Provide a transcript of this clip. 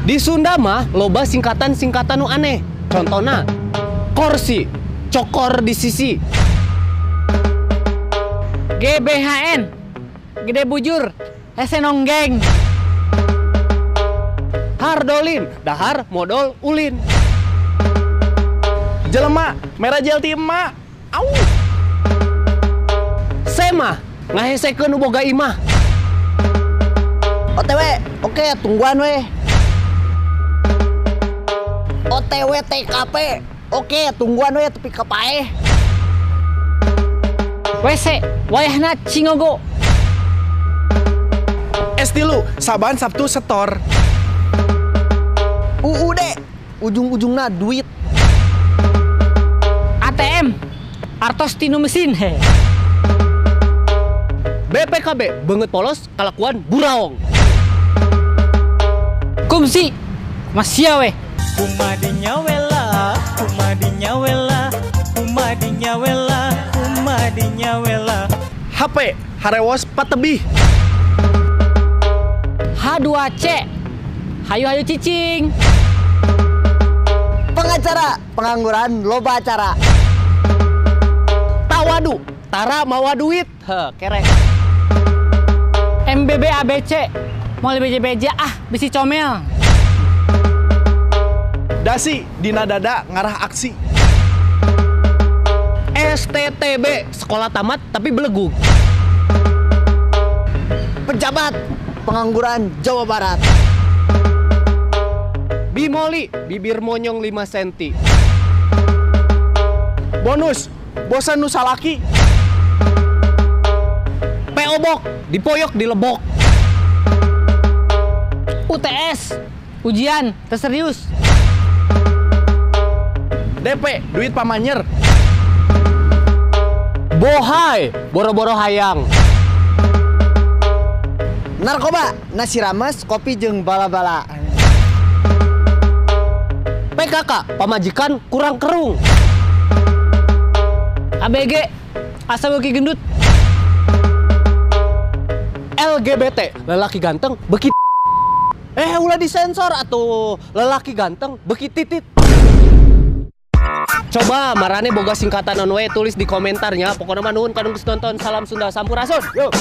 Di Sunda mah loba singkatan-singkatan nu aneh. Contohna korsi, cokor di sisi. GBHN, gede bujur, hese nonggeng. Hardolin, dahar modol ulin. Jelema, merah jel ti emak. Au. Semah, ngahesekeun nu boga imah. OTW, oke, tungguan weh. OTW TKP, oke, tungguan weh tepi ka paeh. WC, wayahna cingogo. S3, Saban Sabtu setor. UUD, ujung-ujungna duit. ATM, artos tinu mesin he. BPKB, beungeut polos kalakuan buraong. Kumsi, masia weh. Kumadinya wela, kumadinya wela, kumadinya wela, kumadinya wela. HP, harewos patebih. H2C, hayu-hayu cicing. Pengacara, pengangguran, loba acara. Tawadu, tara mawa duit. He, kere. MBB ABC, mau beja-beja ah, bisi comel. Dasi, dina dada ngarah aksi. STTB, sekolah tamat tapi belegug. Pejabat, pengangguran Jawa Barat. Bimoli, bibir monyong 5 cm. Bonus, bosan nu salaki. PO Box, dipoyok dilebok. UTS, ujian, terserius. DP, duit pamanyer. Bohai, boro-boro hayang. Narkoba, nasi rames, kopi jeung bala-bala. PKK, pamajikan kurang kerung. ABG, asa beuki gendut. LGBT, lelaki ganteng beki ulah disensor atau lelaki ganteng beki titit. Coba marane boga singkatan anu we tulis di komentarnya. Pokoknya mah nuhun ka nu geus nonton. Salam Sunda Sampurasun. Yo.